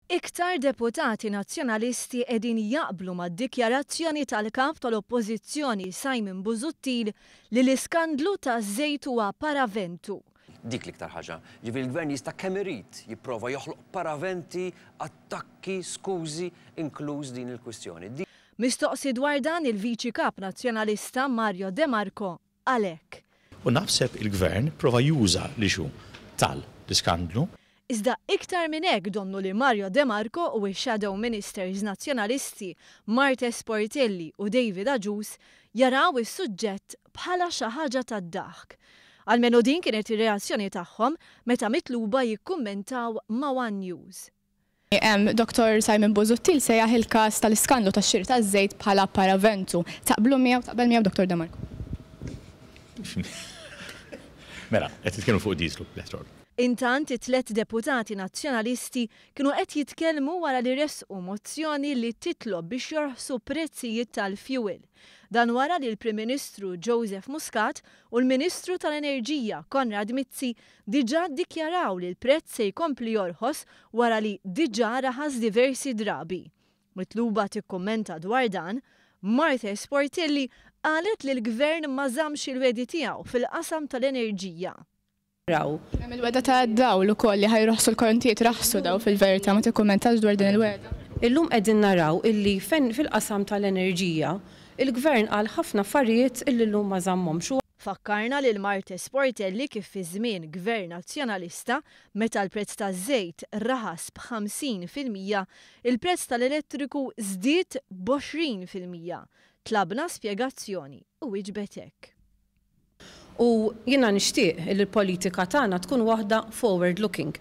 Iktar deputati Nazzjonalisti qegħdin jaqblu mad-dikjarazzjoni tal-Kap tal-Oppożizzjoni Simon Busuttil li l-iskandlu taż-żejt huwa paraventu. Dik l-iktar ħaġa. Ġifieri l-Gvern jista' kemm irid jipprova joħloq paraventi, attakki, skużi, inkluż din il-kwistjoni. Mistoqsi dwar dan il-Viċi Kap Nazzjonalista Mario De Marco qal hekk. U naħseb il-Gvern prova juża l-issue tal-iskandlu. Iżda iktar minn hekk donnu li Mario De Marco u x-Shadow Ministers Nazzjonalisti Marthese Portelli u David Agius jaraw is-suġġett bħala xi ħaġa tad-daħk. Almenu din kienet ir-reazzjoni tagħhom meta mitluba jikkummentaw ma' one News. Dottor Simon Busuttil sejjaħ il-każ tal-iskandlu tax-xiri taż-żejt bħala paraventu. Taqblu miegħu, taqbel miegħu Dottor De Marco? Mela, qed nitkellmu fuq diesel u petrol. Intant it-tlet deputati Nazzjonalisti kienu qed jitkellmu wara li ressqu mozzjoni li titlob biex jorħsu prezzijiet tal-fuel. Dan wara li l-Prim Ministru Joseph Muscat u l-Ministru tal-Enerġija Konrad Mizzi diġà ddikjaraw li l-prezz se jkompli jorħos wara li diġà raħas diversi drabi. Mitluba tikkummenta dwar dan, Marthese Portelli qalet li l-Gvern ma żammx il-wegħdi tiegħu fil-qasam tal-enerġija. Raw. Hemm il-wegħda ta' dawl ukoll li ħa jroħsu l-kontijiet raħsu daw fil-verità ma tikkummentax dwar din il-wegħda. Illum qegħdin naraw illi fil-qasam tal-enerġija, il-Gvern qal ħafna affarijiet illi llum ma żammhomx u. Fakkarna lil Marthese Portelli kif fi żmien Gvern Nazzjonalista, meta l-prezz taż-żejt raħas b'50%, il-prezz tal-elettriku żdied b'20%. Tlabna spjegazzjoni u wieġbet hekk. U jiena nixtieq illi l-politika tagħna tkun waħda forward looking.